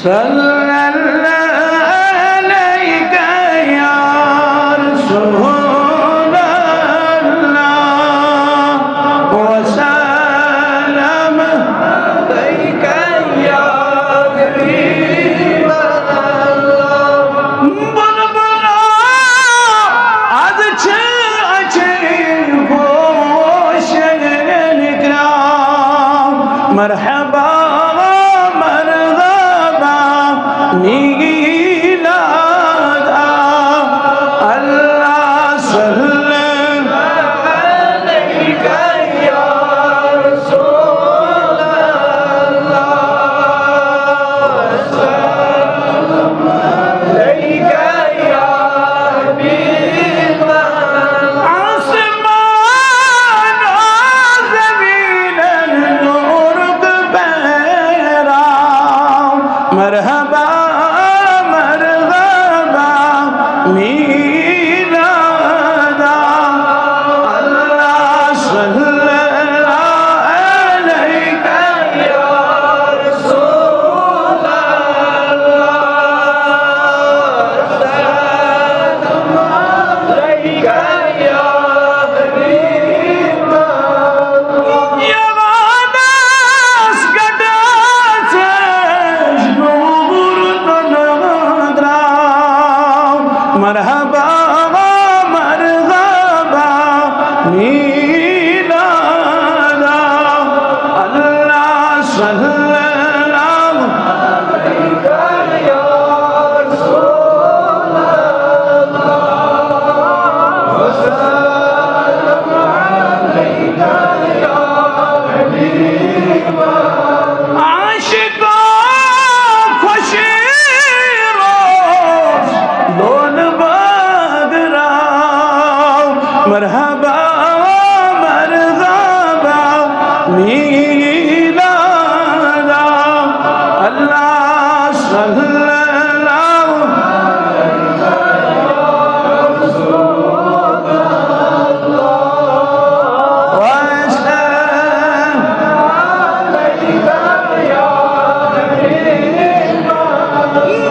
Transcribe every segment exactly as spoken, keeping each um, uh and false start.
صلى الله عليك يا رسول الله، وسلم عليك يا حبيب الله. بلبل از چھ اچھے گوشن گرام، مرحبا، مرحبا، میلادا، اللہ صلی علیک یا رسول اللہ، علیک یا حبیب اللہ۔ آسمان و زمین نور پیرا، مرحبا، مرحبا، میلادا، اللہ صلی اللہ علیک یا رسول اللہ، سلام علیک یا حبیب اللہ۔ یوان آس گٹس نور ننگرا، مرحبا، مرحبا، میلادا، اللہ صلی اللہ علیک یا رسول اللہ، وسلم علیک یا حبیب اللہ۔ عاشقاں خوشی روز لون بدرا، مرحبا، مرحبا، میلادا، اللہ صلی اللہ وسلم۔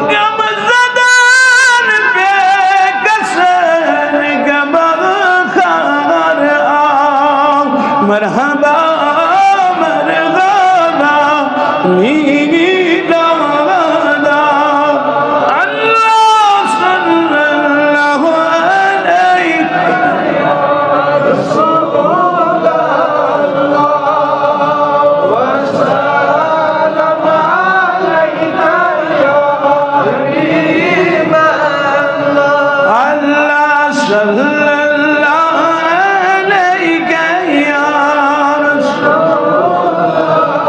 غم زدن بے کسن غم خار آ، مرحبا، مرحبا، میلادا، اللہ صلی اللہ علیہ وسلم۔ اللہ صلی اللہ علیک یا رسول اللہ،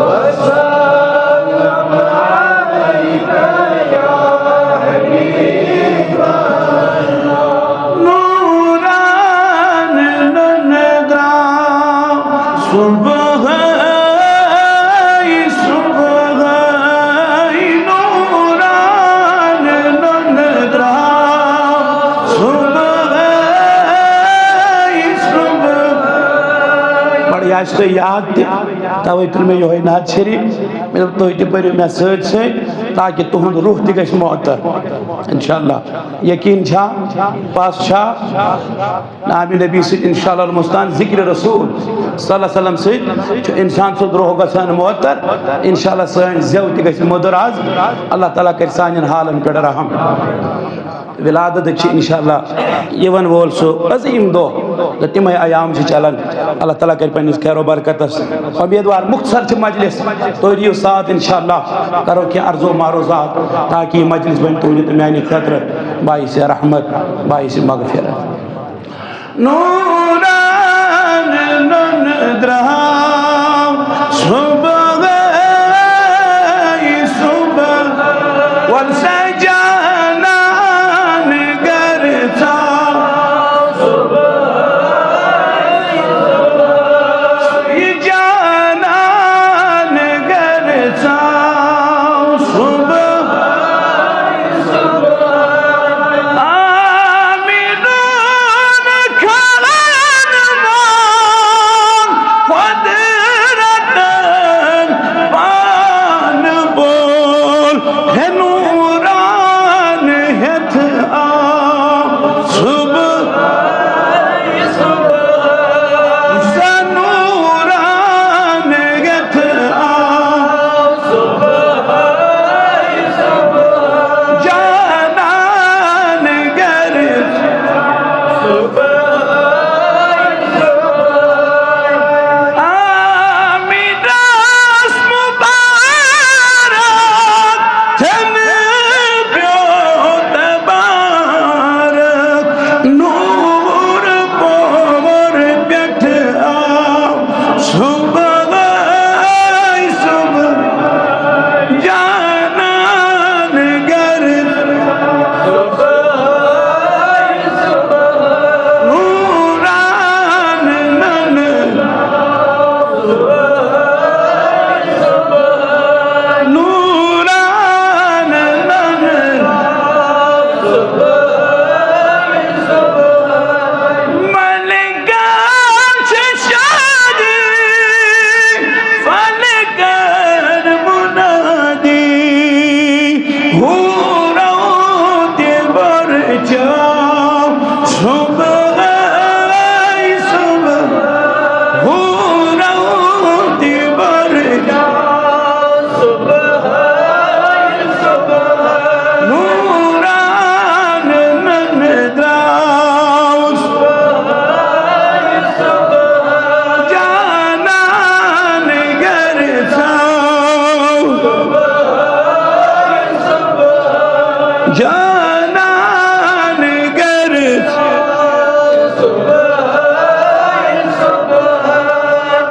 وسلم علیک یا حبیب اللہ۔ نوران نندرا صبح، صبح، نوران نندرا صبح، صبح۔ بڑی آسہِ تۄہہِ یاد تہِ، توے تُل مےٚ یِہوٚے نعت شریف۔ مےٚ دوٚپ، تُہۍ تہِ پٔرِو مےٚ سۭتۍ سۭتۍ، تاکہِ تُہُنٛد روح تہِ گژھِ معطر۔ انشاءاللہ۔ یقین چھا؟ پس چھا؟ نام نبی سۭتۍ انشاءاللہ المستعان، ذکر رسول صلی اللہ علیہ وسلم سۭتۍ چھُ انسان سُنٛد روح گژھان معطر۔ انشاءاللہ سٲنۍ زٮ۪و تہِ گژھِ مٔدٕر آز۔ اللہ تعالیٰ کرِ سانٮ۪ن حالن پٮ۪ٹھ رحم۔ ولادت چھِ انشاءاللہ یِوان وول سُہ عظیٖم دۄہ، تہٕ تِمے ایام چھِ چلان۔ اللہ تعالیٰ کرِ پننِس خیر و برکتس۔ امیدوار مختصر چھِ مجلس، تُہۍ دِیِو ساتھ، انشاءاللہ کرو کینٛہہ عرض و معروضات، تاکہِ یہِ مجلس بنہِ تُہنٛدِ تہٕ میانہِ خٲطرٕ باعث رحمت، باعث مغفرت۔ نوران نندرا صبح، صبح، ول سجانان گرتا صبح، جانان گرتا صبح۔ آمینون کھلن مان قدرت۔